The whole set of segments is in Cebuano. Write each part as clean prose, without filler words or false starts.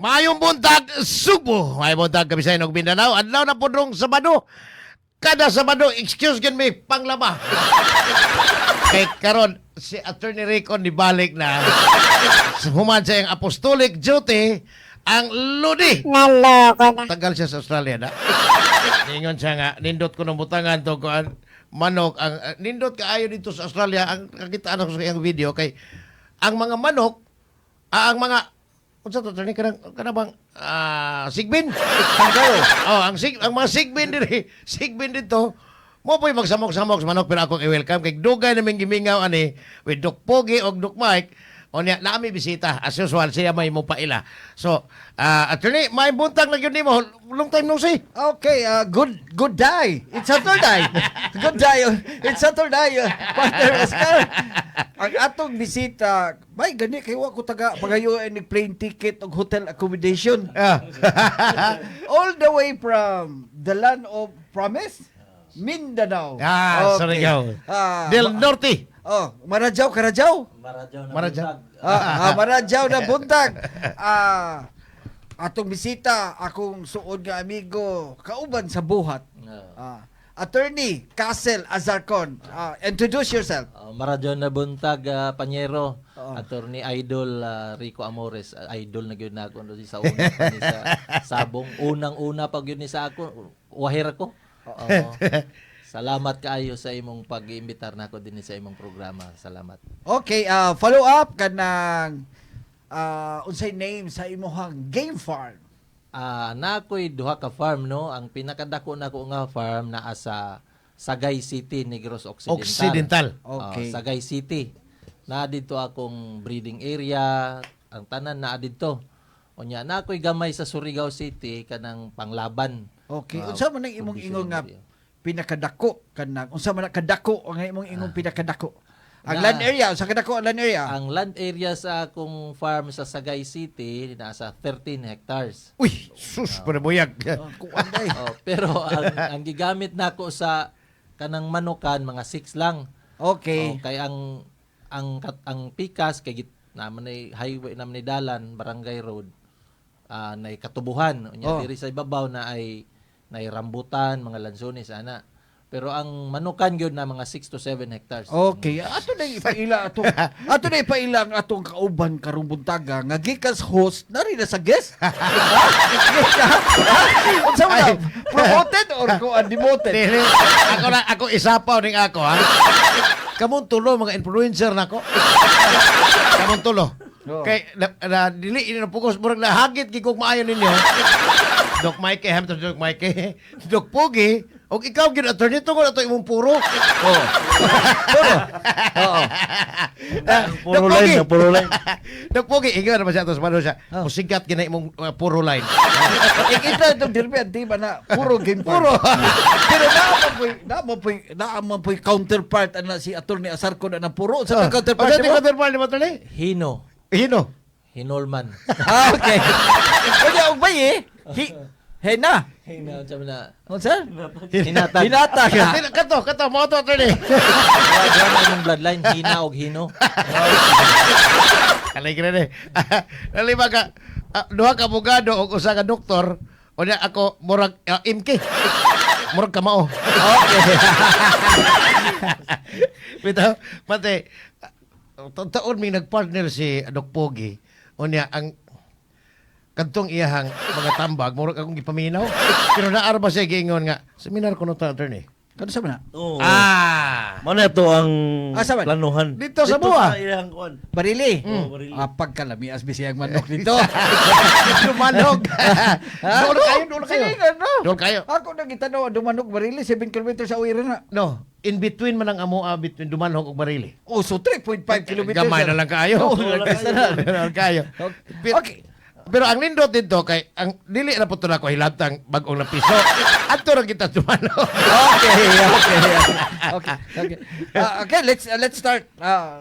Maayong buntag, Sugbo. Maayong buntag, Kabisayan ug Mindanao. Adlaw na pod rong Sabado. Kada Sabado, excuse gyud mi, panglaba. Kay karon si Attorney Rico nibalik na. Human sa iyang apostolic duty, ang lodi. Naloko na. Tagal siya sa Australia na. Ningon siya nga, nindot ko ng butangan to kuan manok ang nindot kaayo dito sa Australia. Ang nakita ko sa iyang video kay ang mga manok, ang mga unsa to, attorney, kanang kana bang sigbin. Oh, ang mga sigbin diri, sigbin dito mo po'y magsamok-samok sa manok, pero akong i-welcome kay dugay naming gimingaw ani with Doc Pogi og Doc Mike. Unya, naami bisita. As usual, siya may mo paila. So, attorney, may buntag na gyud nimo. Long time no see. Okay, good day. It's Saturday. Good day. It's Saturday, Partner Oscar. Ang atong bisita, bay gani kay wa ko taga pagayo ni plane ticket og hotel accommodation. All the way from the land of promise, Mindanao. Ah, Surigao del Norte. Oh, Marajaw, Karajaw? Maradyaw na Maradyaw. buntag. Maradyaw na buntag. Atong bisita, akong suod nga amigo, kauban sa buhat. Attorney Castle Azarcon. Introduce yourself. Maradyaw na buntag, Panyero. Oo. Attorney Idol Rico Amores. Idol na gyud nako no, sa una pa ni sa sabong. Unang-una pa gyud ni sa ako. Wahir ako. Oo. Salamat kaayo sa imong pag-iimbitar nako dinhi sa imong programa. Salamat. Okay, follow up kanang unsay name sa imong game farm? Na ako'y duha ka farm, no. Ang pinakadako nako nga farm naa sa Sagay City, Negros Occidental. Occidental. Sagay City. Na didto akong breeding area, ang tanan naa didto. Unya na ako'y gamay sa Surigao City kanang panglaban. Okay, unsa man ang imong provision ingon nga area. pinakadako kanang unsa man ang kadako ang imong ingong pinakadako? Ang land area, unsa kadako ang land area? Ang land area sa akong farm sa Sagay City nasa 13 hectares. Uy, sus, pero buyag. Oh, kuan day. Oh, pero ang gigamit nako sa kanang manukan mga 6 lang. Okay. Oh, kay ang pikas kay naman ay highway naman ni dalan barangay road, nay katubuhan unya diri sa ibabaw na ay nay rambutan, mga lansones ana, pero ang manukan gyud na mga 6 to 7 hectares. Okay, ato na ipaila ang atong kauban karong buntaga nga gikas host na rin na sa guest. Unsa man na? Promoted or kuan demoted? Dili, ako na, ako isapaw ning ako, ha. Kamong tulo, mga influencer nako. Kamong tulo. Oo. Kay, na, dili, ini na pugos, murag nahagit, gikog maayo ninyo. Doc Mike, hamto Doc Mike. Doc Pogi, og ikaw gyud, attorney, tungod ato imong puro. Oo. Puro. Oo. Puro line, ang puro line. Doc Pogi, ikaw naman siya ato sa siya. Musigat gina imong puro line. Ikita itong dirbe ang tema na puro game farm. Puro. Pero naa man po'y counterpart ana si Attorney Azarcon na puro. Sa oh, counterpart Ano mo? counterpart ni mo, attorney? Hino. Hino. Hinolman. Ah, okay. Kanya og bay eh. Hena. Hino unsa man na? Unsa? Hinatag. Hinatag. Kato, kato, mo to, attorney. Duha duha na imong bloodline, hina og hino. Alay ka na eh. Nalima ka, duha ka abogado o usa ka doktor, o niya ako, murag MK. Murag kamao. Okay. Bitaw, pati, taon may nagpartner si Doc Pogi, o niya, ang kadtong iyahang mga tambag, murag akong gipaminaw. Pero naar ba siya giingon nga, seminar ko no to, attorney. Kano sa man na? Oo. Ah! Mao na to ang Asa man? planuhan. Dito sa buwa. Sa iyang kuan. Barili. Oo, barili. Pagkalami as bisayang manok dito. Dumanog. Doon kayo, doon kayo. Sige na, no. Doon kayo. Ako nang gitanaw ang dumanog barili 7 kilometers sa uwi na. No, in between man ang amoa between Dumanhog ug Barili. Oh, so 3.5 kilometers. Gamay na lang kaayo. Oo, lang basta na. Gamay na lang kaayo. Okay. Pero ang nindot dito kay ang dili na po to na ko hilabtang bag-ong napiso. Adto ra kita Dumanhog. Okay. Okay, let's start.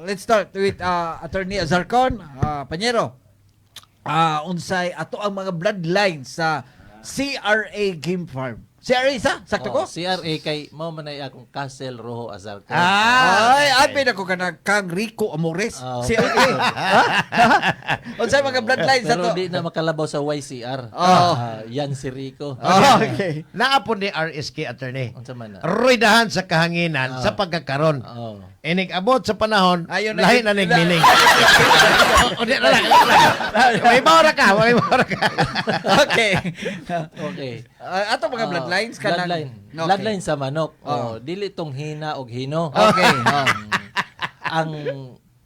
Let's start with Attorney Azarcon, Panyero. Unsay ato ang mga bloodlines sa CRA Game Farm. CRA sa? Sakto ko? Oh, CRA kay mao man ay akong Castle Rojo Azarcon. Ah. Ay, abi na ko kanang Kang Rico Amores. Oh. CRA. Ha? Unsay mga bloodlines Pero ato? di na makalabaw sa YCR. Oh. Ah, yan si Rico. Oh, okay. Naa po ni RSK, attorney. Unsa man na? Ruidahan sa kahanginan sa pagkakaron. Oh. Inig abot sa panahon, Ayaw na lahi na ning meaning. O, di na lang, na lang. May ra ka, may ra ka. Okay. Okay. Ah, ato mga Ah, bloodlines kanang bloodline. Okay. Bloodline sa manok. Oh. Oh, dili tong hina og hino. Okay. Oh. Ang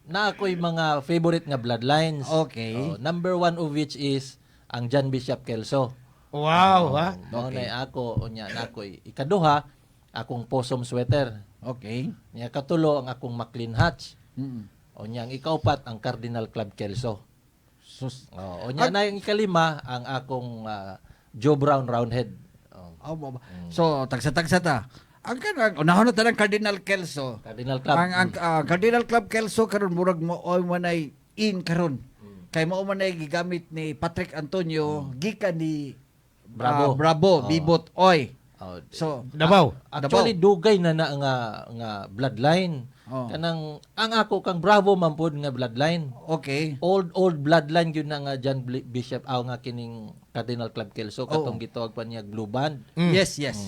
na ako'y mga favorite nga bloodlines. Okay. Oh, number one of which is ang John Bishop Kelso. Wow, ha? Mao na ako unya na ako'y ikaduha akong possum sweater. Okay. Nya katulo ang akong McLean Hatch. Unya ang ikaupat ang Cardinal Club Kelso. Sus. Oh, unya na ang ikalima ang akong Joe Brown Roundhead. Oh, Oh, so tagsa-tagsa ta. Ang kanang unahon na tanang Cardinal Kelso. Cardinal Club. Ang Cardinal Club Kelso karon murag mo oy manay in karon. Kay mao man ay gigamit ni Patrick Antonio gikan ni Bravo. Bravo, Oh. Bibot Oy. Oh, So Davao. Actually dugay na na nga nga bloodline. Oh. Kanang ang ako kang Bravo man pod nga bloodline. Okay. Old old bloodline yun na nga John Bishop aw nga kining Cardinal Club Kelso katong gitawag pa niya Blue Band. Yes, yes.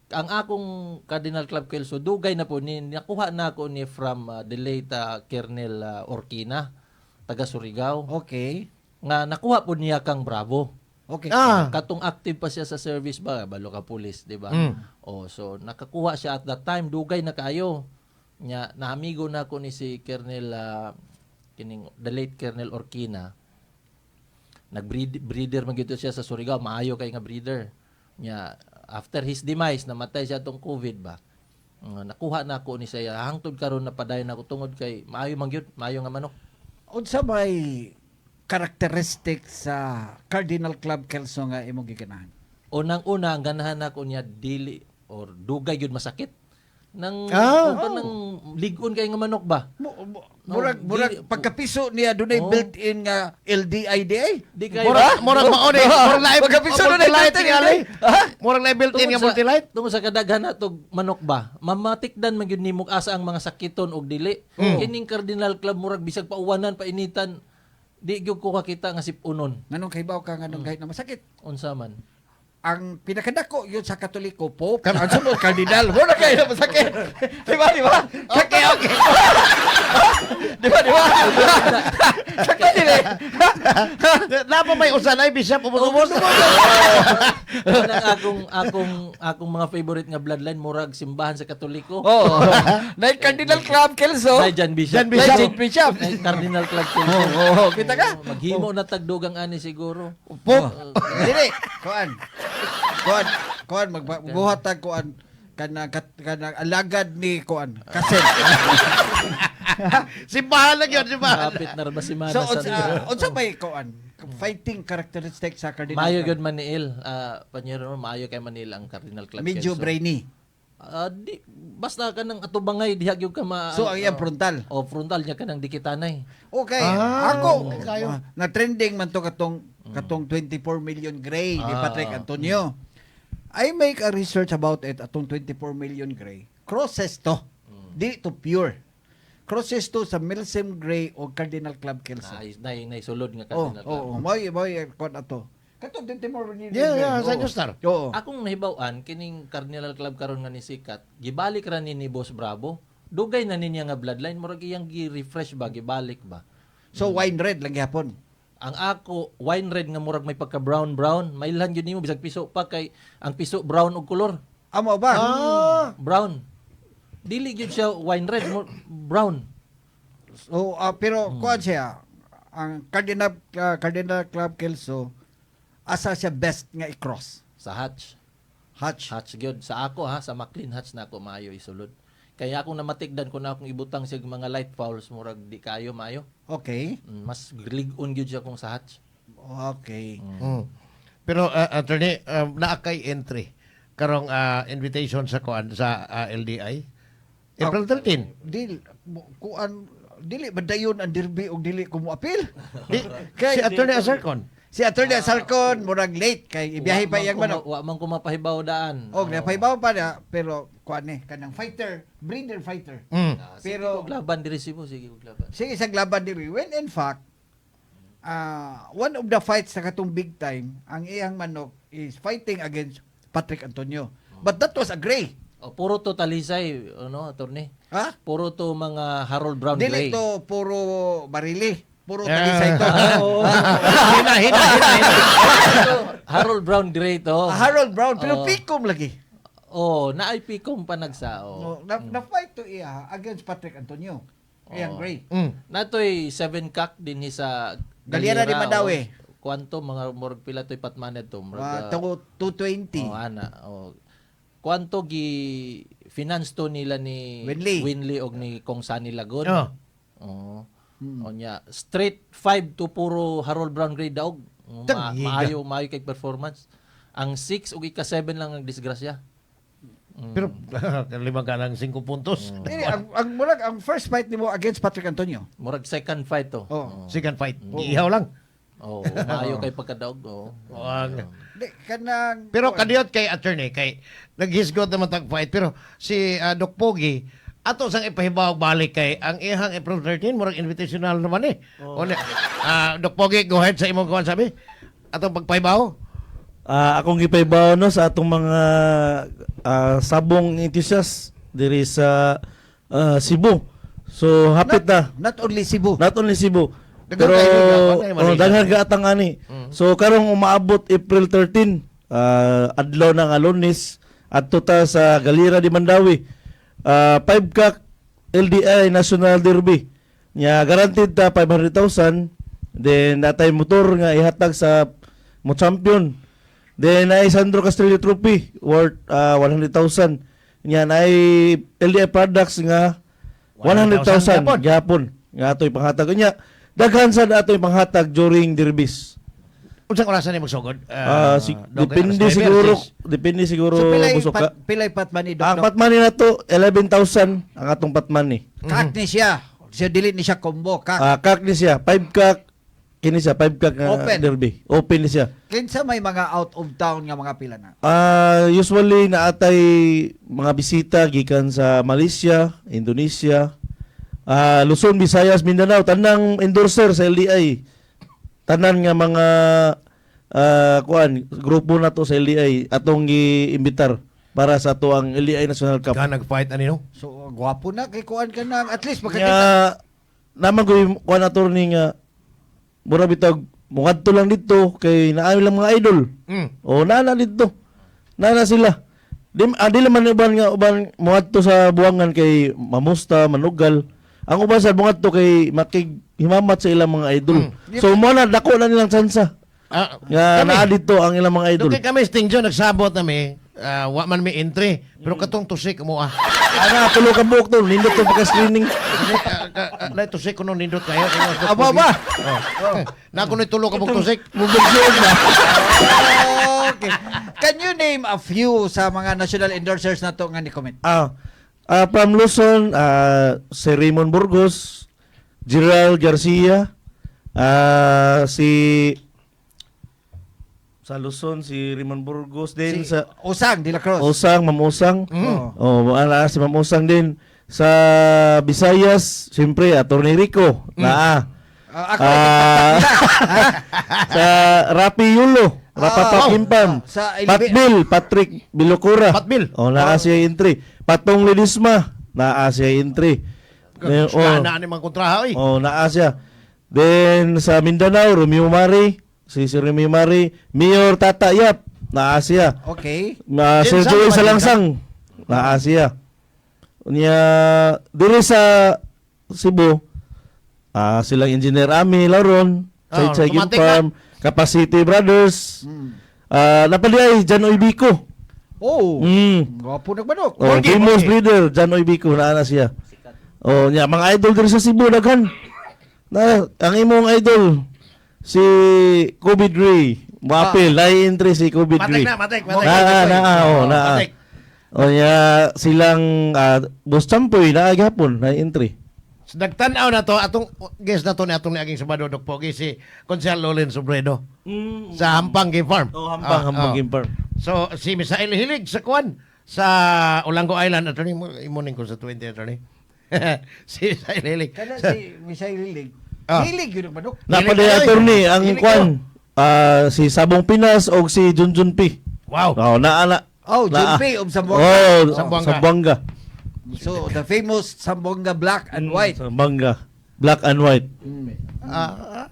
Ang akong Cardinal Club Kelso dugay na po ni nakuha na ako ni from the late Colonel Orquina taga Surigao Okay. nga nakuha po niya kang Bravo. Okay. Ah. Katong active pa siya sa service ba, balo ka pulis, di ba? Oh, so nakakuha siya at that time, dugay na kaayo. Nya naamigo na ako ni si Colonel kining the late Colonel Orquina. Nag-breed breeder man gyud siya sa Surigao, maayo kay nga breeder. Nya after his demise, namatay siya tong COVID ba. Nakuha na ako ni siya hangtod karon na padayon ako tungod kay maayo man gyud, maayo nga manok. Unsa may characteristic sa Cardinal Club Kelso nga imong giganahan? Unang-una ang ganahan nako niya dili or dugay gyud masakit. Nang o nang lig-on kay nga manok ba? Murag murag pagkapiso niya dunay Oh. built-in nga LDIDA. Di kay Murag murag mao ni, murag lahi Pagkapiso dunay multi-light built-in tingali. Ha? Murag lahi built-in nga multi-light. Tungod sa kadaghan natog manok ba, mamatikdan man gyud nimo asa ang mga sakiton og dili. Kining Cardinal Club murag bisag pauwanan painitan di gyud ko kakita nga sipunon. Nganong kahibaw ka nganong kahit na masakit? Unsa man? Ang pinakadako yun sa Katoliko, Pope, ang sunod Cardinal. Mura kayo na masakit. Di ba, di ba? Okay. Di ba, di ba? Sakit din eh. Napa may usanay bishop ubos-ubos. Kanang akong akong akong mga favorite nga bloodline murag simbahan sa Katoliko. Oo. Nay Cardinal Club Kelso. Nay John Bishop. John Bishop. Nay John Bishop. Nay Cardinal Club Kelso. Oo, kita ka? Oo, maghimo na tagdugang ani siguro. Pope. Dili, kuan. Kuan, kuan magbuhat tag kuan kanang kanang alagad ni kuan Kasel. Simbahan lang yun, simbahan. Kapit na ra ba si Mana So sa unsa may kuan fighting characteristic sa Cardinal Maayo Club? gyud Maniil. Ah, panyero maayo kay Manil ang Cardinal Club Medyo Kelso. brainy. Ah, di basta ka ng atubangay diha gyud ka ma So ang iyang frontal. O frontal niya kanang dikitanay. Okay, Ah, ako okay kayo. Na trending man to katong katong 24 million gray ni Patrick Antonio. I make a research about it atong 24 million gray. Crosses to. Di to pure. Crosses to sa Milsim Gray o Cardinal Club Kelso. Nay nay nay sulod nga Oh, Cardinal Club. oh, moy moy kon ato. Katong 24 million. Yeah, gray. yeah, sa Oo. New Star. Oo. Akong nahibaw-an kining Cardinal Club karon nga ni sikat, gibalik ra ni Boss Bravo. Dugay na niya nga bloodline murag iyang gi-refresh ba gibalik ba. So wine red lang gihapon. Ang ako wine red nga murag may pagka brown brown, mailhan gyud nimo bisag piso pa kay ang piso brown og kolor. Amo ba? Ah. Brown. Dili gyud siya wine red, brown. So pero kuan siya ang Cardinal Cardinal Club Kelso asa siya best nga i-cross. Sa hatch. Hatch. Hatch gyud sa ako ha, sa McLean hatch na ako maayo isulod. Kaya akong namatikdan ko na akong ibutang siya mga light fowls murag di kayo maayo. Okay. Mas lig-on gyud siya kung sa hatch. Okay. Pero attorney, naa kay entry karong invitation sa kuan sa LDI April 13. Dil kuan dili ba dayon ang derby og dili ko moapil? Di, si Attorney Azarcon. Si Attorney Asalcon murag late kay ibiyahe pa Wa man iyang ko manok. Wa man ko mapahibaw daan. Og napahibaw pa na, pero kuan ni kanang fighter, breeder fighter. Pero Pero laban diri Cebu, sige og laban. Sige sa laban diri. When in fact, one of the fights sa katong big time, ang iyang manok is fighting against Patrick Antonio. But that was a gray. O, puro to talisay, ano, attorney. Ha? Puro to mga Harold Brown Dili Gray. to puro barili. Puro talisay to. Ah, oo. Hina, hina, hina, hina. Ito, Harold Brown Gray to. Harold Brown, pero Oo. pikom lagi. Oh, naay pikom pa nagsao. Oh, na fight to iya against Patrick Antonio. Iyang gray. Natoy seven cock din ni sa Galiera di Mandaue. Oh, kwanto mga murag pila toy patmaned to murag 220. Oh, ana. Oh. Kwanto gi finance to nila ni Winley. Winley og ni Kong Sunny Lagon. Oh. Oo. Onya, straight 5 to puro Harold Brown Gray daog. Tanggiga. Maayo maayo kay performance. Ang 6 ug ika 7 lang ang disgrasya. Pero limang ka lang 5 puntos. Dili, ang murag ang first fight nimo against Patrick Antonio. Murag second fight to. Oh. Second fight. Ihaw lang. Oh, maayo kay pagkadaog. Oh. Ang- Di kanang Pero kadiyot kay attorney kay naghisgot naman tag fight, pero si Doc Pogi ato sang ipahibaw balik kay ang iyang April 13 murag invitational naman eh. Oh. Doc Pogi, go ahead sa imong kuan sabi. Atong pagpahibaw. Akong gipahibaw no sa atong mga sabong enthusiast diri sa Cebu. So hapit na. Not only Cebu. Not only Cebu. Daghan Pero kayo gyapon, eh, oh, Malaysia. daghan gaatang ani. So karong umaabot April 13, adlaw ng Alunis adto ta sa Galera di Mandawi. 5 cock LDI National Derby. Nya guaranteed ta 500,000, then natay motor nga ihatag sa mo champion. Then naay Sandro Castillo Trophy worth 100,000. Nya naay LDI products nga 100,000 100,000 gyapon nga atoy panghatag nya. Daghan sad atoy panghatag during derbies. Unsang orasan ni magsugod? Doc, Depende alas 9, siguro, alas depende siguro So pilay busok ka. pat, pilay pat man ni Doc. Ang Doc. patmani na to 11,000 ang atong patmani. Kak ni siya. Siya dili ni siya combo kak. Kak ni siya, 5 kak kini siya 5 kak nga Open. derby. Open ni siya. Kinsa may mga out of town nga mga pila na? Usually naatay mga bisita gikan sa Malaysia, Indonesia, Luzon, Visayas, Mindanao, tanang endorser sa LDI. Tanan nga mga kuan grupo na to sa LDI atong giimbitar para sa ato ang LDI National Cup. Ka nag-fight ani no? So gwapo na kay kuan ka na at least makakita. Nga naman ko yung kuan attorney nga mura bitag muadto lang dito kay naami lang mga idol. O naa na dito. Naa na sila. Di man uban nga uban muadto sa buwangan kay mamusta, manugal. Ang uban sa muadto kay makig himamat sa ilang mga idol. So mo na dako na nilang tsansa nga naa dito ang ilang mga idol. Doon kay kami Sting John nagsabot nami, wa man mi entry, pero katong tusik mo ah. Ana tulo ka buok to, nindot to pagka-screening. Lai tusik kuno nindot kayo. Aba ba? Oh. Na kuno tulo ka buok tusik. Mubersyon na. Okay. Can you name a few sa mga national endorsers na to nga ni comment? From Luzon, si Raymond Burgos, Gerald Garcia, si sa Luzon si Raymond Burgos din Si sa Osang de la Cruz. Osang, Ma'am Osang. Oh, ala si Ma'am Osang din sa Visayas, siyempre Attorney Rico, naa. Ako Sa Rapi Yulo, Rapapa Kimpam, Sa Patbil, Patrick Bilocura. Patbil. Oh, naa siya entry. Patong Lidisma, naa siya entry. Then, oh, Na ni mga kontraha oy. oh, naa siya. Then sa Mindanao, Romeo Mari, si Romeo Mari, Mayor Tata Yap, naa siya. Okay. Na Sir Jinsang Joey ba, Salangsang, naa siya. Unya diri sa Cebu, silang Engineer Ami Lauron, Oh, Chay Chay automatic Farm, Capacity Brothers. Napali ay Jan Oibico. Oh. Gwapo nagmanok. Oh, Borgi, famous Borgi. leader Jan Oibico naa na siya. Oh, nya mga idol diri sa Cebu daghan. Na ang imong idol si Kobe Dre. Moapil, ah. Entry si Kobe Matik Dre. na, matik, matik. Na, na, oh, na. Matik. O nya silang Boss Champoy na gihapon na entry. So, nagtan-aw na to atong guest na to ni atong niaging Sabado, Dok Pogi, si Konsehal Lolin Sobredo sa Hampang Game Farm. Oh, Hampang, Ah, Hampang oh. Game Farm. So si Misael Hilig sa kuan sa Olango Island, attorney mo imuning ko sa 20, attorney. Si Misael Hilig. Kana si Misael Hilig. Ah. Hilig yun ang manok. Napaday, Hilig kayo. attorney, ang Hilig kwan, si Sabong Pinas o si Junjun P. Wow. Oh, naa na. Oh, Jun Naa. P of Zamboanga. Oh, Zamboanga. Zamboanga. So, the famous Zamboanga Black and White. Zamboanga. Black and white. Ah, ah,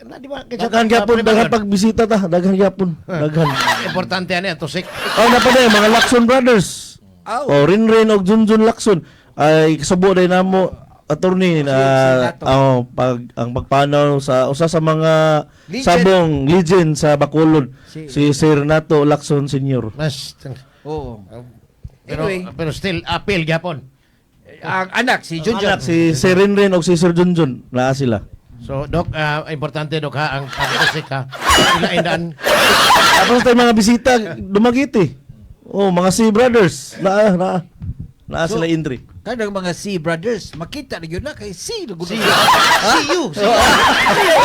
na di ba kinsa- Daghan gyapon, ah, daghan pagbisita ta, daghan gyapon, daghan. Importante ani ato sik. Oh, napaday mga Lacson Brothers. Oh. Oh, Rinrin og Junjun Lacson ay kasubo day namo, attorney, na Si Nato. oh, pag ang pagpanaw sa usa sa mga Legend. sabong legend sa Bacolod, si Sir Nato Lacson Senior. Mas Oo. pero Anyway. pero still appeal gyapon. Ang anak, si Junjun. Anak, si Sir Rinrin og si Sir Junjun naa sila. So Dok, importante Dok ha ang tusik ha. Ila indaan. Tapos tayo mga bisita Dumaguete. Oh, mga Sea Brothers. Naa naa. Naa So, sila entry. Kanang mga C brothers, makita na yun na kay C. See you. See you. See you.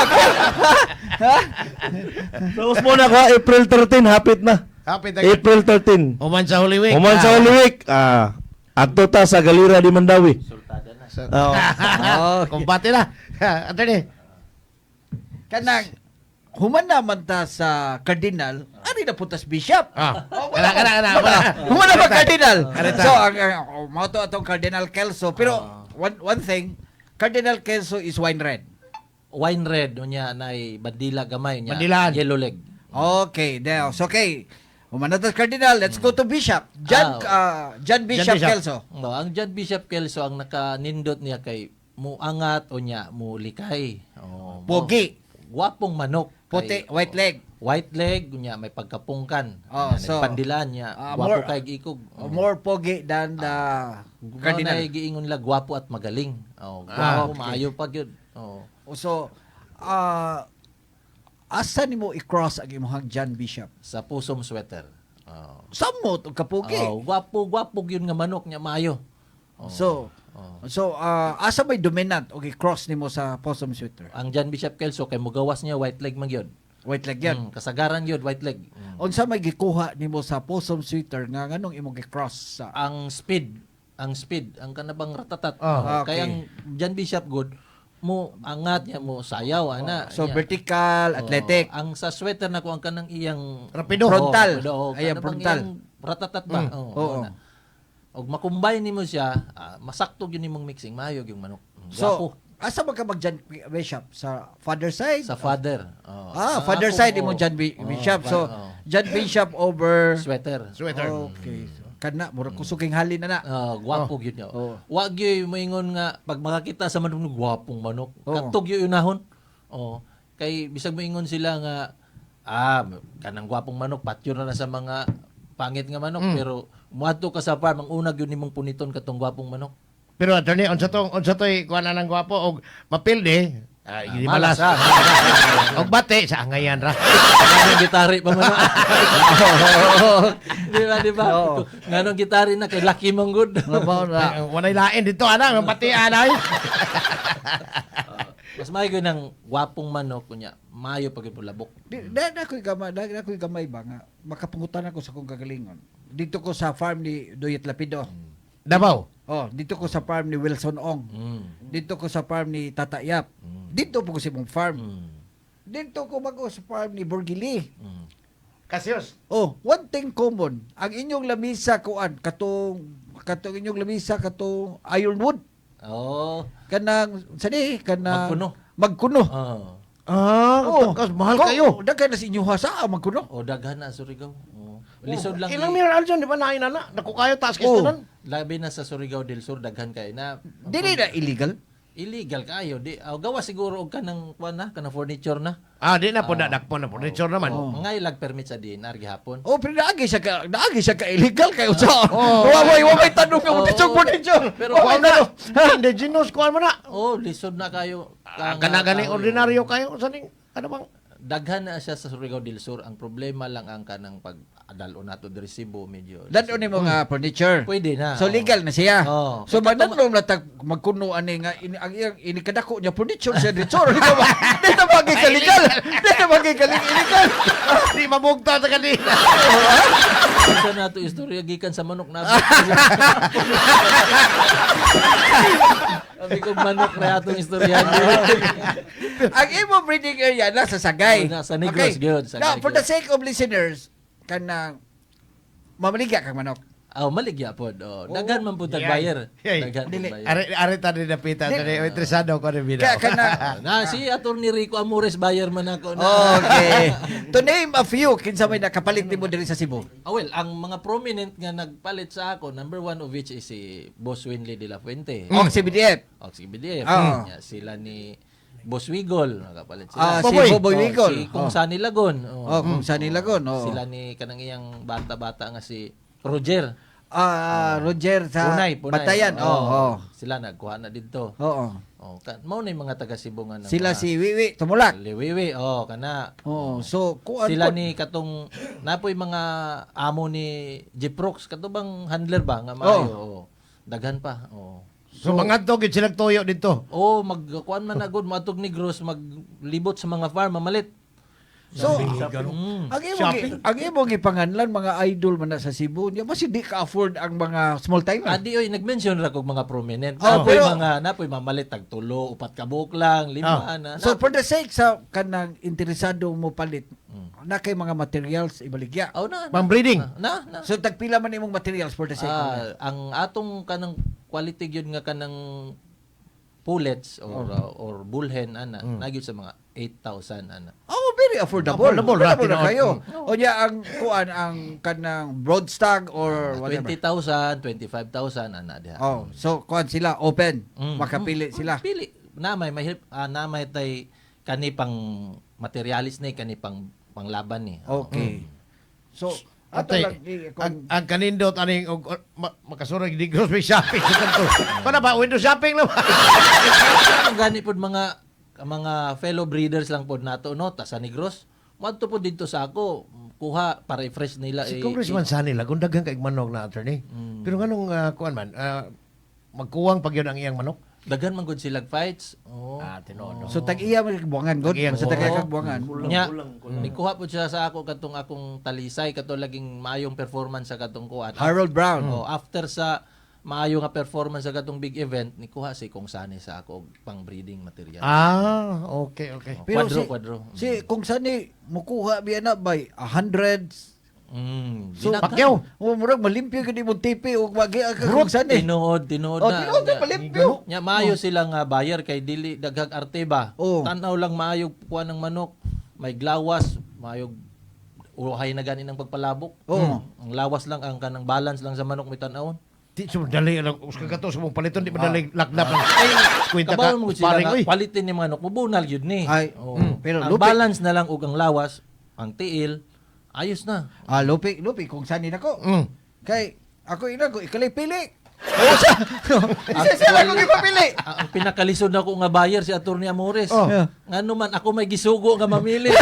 Tapos muna ko, April 13, hapit na. Happy na. April 13. Human sa Holy Week. Human sa Holy Week. Ah, adto ta sa Galera di Mandawi. Sultada na. Oo. Okay. Kumbate na. Attorney. Kanang, human naman ta sa Cardinal, ari na puntas Bishop. Ah. Oh, Kana kana kana. Wala. Human na ba Cardinal? Karita. So, ang mao to atong Cardinal Kelso. Pero, one thing, Cardinal Kelso is wine red. Wine red unya nay bandila gamay unya. Bandilaan. Yellow leg. Okay, now, so okay. Human na ta sa Cardinal, let's go to Bishop. John, John Bishop, Bishop. Kelso. No, ang John Bishop Kelso ang nakanindot niya kay muangat unya mulikay. Oh, Pogi. Gwapong manok. Puti, Kay- white leg. White leg unya may pagkapungkan. Oh, Unya, so, nagpandilaan niya. Gwapo kay giikog. Oh, more pogi than the Cardinal. Cardinal. Giingon la gwapo at magaling. Oh, Ah, gwapo maayo pa gyud. Oh. So, asa nimo i-cross ang imong John Bishop? Sa pusom sweater. Oh. Samot og kapugi. Oh, gwapo gwapo gyud nga manok niya maayo. Oh. So, Oh. so asa may dominant og i-cross nimo sa possum sweater? Ang John Bishop Kelso kay mugawas niya white leg man gyud. White leg yan. Kasagaran gyud white leg. Unsa may gikuha nimo sa possum sweater nga nganong imong gi-cross sa Ang speed, ang speed, ang kanabang ratatat. Oh. Oh, Okay. Kay ang John Bishop good mo angat niya mo sayaw ana. So Niya. vertical, Oh, athletic. ang sa sweater na ko ang kanang iyang Rapido. Frontal. Oh, rapido, oh, Ayan, kanabang frontal. iyang ratatat ba? Oh, Oo. na. Og makumbay nimo siya, masakto gyud nimong mixing, maayo gyud manok. So, Gwapo. asa man ka mag John Bishop sa father side? Sa father. Oh. Ah, Ang father ako, side oh, imo John oh, Bishop. So, oh. John Bishop over Sweater. Sweater. Okay. So, kana murag kusog king halin na na. Ah, gwapo gyud niya. Oh. Wa gyud moingon nga pag makakita sa manok gwapong manok. Oh. Katog gyud unahon. Oh, kay bisag moingon sila nga kanang gwapong manok patyo na na sa mga pangit nga manok pero muadto ka sa farm ang una gyud nimong puniton katong gwapong manok. Pero attorney, unsa to'y kuan na ng gwapo og mapilde, hindi malas, malas. Og bate sa angayan ra. Nganong gitari pa man. Di ba, di ba? Oo. Nganong gitari na kay lucky man gud. Mao na. Walay lain dito ana, pati ana. Oy. Mas maayo gyud ng gwapong manok kunya maayo pag labok. Di, na ako'y gamay, na ako'y gamay ba nga makapangutan ako sa akong kagalingon. Dito ko sa farm ni Duyet Lapido. Davao. Oh, dito ko sa farm ni Wilson Ong. Dito ko sa farm ni Tata Yap. Dito po ko sa imong farm. Dito ko bago sa farm ni Borgili. Kasios. Oh, one thing common, ang inyong lamisa kuan katong katong inyong lamisa katong ironwood Oh. kanang sa di kanang Magkuno. Magkuno. Oh. Ah, Oh, takas, mahal kayo. Daghan na sa inyo ha sa magkuno. O daghan na Surigao. Oh. Lisod lang. Ilang mineral Aljon, di ba nain na? Naku kayo taas Oh. kaysa nun. Labi na sa Surigao del Sur daghan kay na. Dili na illegal. Illegal kayo di. Oh, gawa siguro og kanang kuan na kanang furniture na. Ah, di na po na dakpo na furniture naman. Oh. Mga ilag permit sa DNR gihapon. Oh, pero naagi siya ka illegal kayo sa. Oh. Wa way wa may tanong nga Oh. furniture furniture. Pero Wa may Kuan na, tanong. indigenous kuan mo na. Oh, lisod na kayo. Ah, kana gani ordinaryo kayo sa ning ano bang Daghan na siya sa Surigao del Sur. Ang problema lang ang kanang pag dal-on nato diri Cebu medyo. Dad-on nimo nga furniture. Pwede na. So oo. legal na siya. Oo. So manadlong na tag magkuno ani nga ini, ang iyang ini kadako niya furniture siya dito. Dito ba? Dito ba kay kaligal? Dito ba kay kaligal? Illegal. Di mabugta sa kanila. Unsa na to istorya gikan sa manok na. Sabi ko manok ra atong istorya. Ang imo breeding area nasa Sagay. Oh, nasa Negros, gyud, Sagay Now, for the gyud. sake of listeners, kanang mamaligya kang manok. Oh, maligya pod. Oh, daghan man pud tag buyer. Yay. Daghan pud Dili. buyer. Are are ta ni napita Dili. ni interesado ko ni bitaw. Kaya kanang Na si Attorney Rico Amores buyer man ako na. Okay. To name a few, kinsa may nakapalit nimo diri sa Cebu? Ah, well, ang mga prominent nga nagpalit sa ako, number one of which is si Boss Winley de la Fuente. Og si BDF. O si BDF. Ah. Nya, sila ni Boss Wigol, nakapalit Ah, sila. si Boboy. Boboy Oh, Wigol. Si Kung Oh. Sani Lagon. Oh, kung Sani Lagon, oh. Sila ni kanang iyang bata-bata nga si Roger. Ah, Roger sa Punay, Punay. Batayan. Oh, oh. Sila nagkuha na didto. Oo. Oh, mao na yung mga taga Cebu nga nang Sila mga- si Wiwi Tumulak. Liwiwi, oh, kana. Oo. So, kuan Sila pod. ni katong napoy mga amo ni Jeprox kato bang handler ba nga maayo? Oh. Daghan pa. Oh. So mga to gid silang toyo dito. Oh, magkuan man agad moadtog Negros maglibot sa mga farm mamalit. So, Mm. ang imong gipanganlan mga idol man na sa Cebu, niya mas hindi ka afford ang mga small timer. Adi oy nag-mention ra kog mga prominent. Oh, Napoy pero- mga napoy mamalit tag tulo, upat ka buok lang, lima na. So for the sake sa kanang interesado mo palit, na kay mga materials ibaligya. Oh, na. Pang breeding. Na, na. So tagpila man imong materials for the sake of Ah, ang atong kanang quality gyud nga kanang pullets or or bullhen ana na gyud sa mga 8,000 ana. Oh, very affordable. Affordable, ra, Affordable na tinuod. kayo. O niya ang kuan ang kanang broadstag or whatever. 20,000, 25,000 ana diha. Oh, so kuan sila open. Makapili sila. Pili. Na may may na may tay kani pang materialis ni kani pang panglaban ni. Okay. So ato Atay, lang ang, ang kanindot aning og makasurag di grocery shopping sa kanto. Kana ba window shopping lang ba? Ang gani pod mga fellow breeders lang pod nato no ta sa Negros. Moadto pod didto sa ako kuha para i-fresh nila Si Congressman Sani lang kung daghan kay manok na attorney. Pero nganong kuan man magkuwang pag yun ang iyang manok. Daghan man gud silag fights. Oo. Ah, tinuod. So tag iya man buangan god, Tag-iya sa tag iya Oo. kag buangan. Nya, nikuha po siya sa ako katong akong talisay kato laging maayong performance sa katong kuan. Harold Brown. Oh, after sa maayo nga performance sa katong big event, nikuha si Kong Sani sa ako og pang breeding material. Ah, okay, okay. Oh, Pero kwadro, si, kwadro. Si kung sani mukuha biya na by hundreds. So, So, Pacquiao. Oh, murag malimpyo gid imong TV ug wagi ka kung sani. Tinuod, tinuod Oh, na. tinuod na malimpyo. Nya maayo sila nga buyer kay dili daghag arte ba. Oh. Tan-aw lang maayo kuha ng manok, may glawas, maayo uhay na gani ng pagpalabok. Oo. Ang lawas lang ang kanang balance lang sa manok may tan-awon. Di so dali lang uska kato sa mong paliton di madali laknap lang. Kwenta ka Kabalo mo sila paring nga oy. quality ni manok mubunal gyud ni. Ay, Oo. pero ang lupi. balance na lang ug ang lawas, ang tiil, ayos na. Ah, lupi, lupi kung sani nako. Kay ako ina ko ikalay pili. Oh, sa. Isa siya lang kung ipapili. Ang pinakalisod nako nga buyer si Attorney Amores. Oh. Yeah. Ngano man ako may gisugo nga mamili.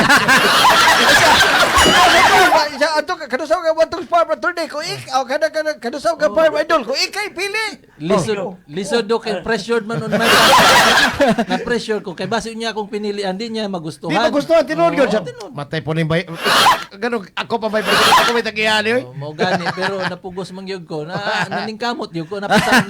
Isa ato kanusaw ka watong farm attorney ko ik aw kada kada kanusaw ka farm idol ko ikay pili. Lisod, lisod do kay pressured man on my na pressure ko kay base niya akong pinilian di niya magustuhan. Di magustuhan tinuod gyud siya. Oo, tinuod. Matay po ning bay. Ganun ako pa bay ako may tagiyani oy. Oh, mao gani pero napugos man gyud ko na naningkamot gyud ko napasan.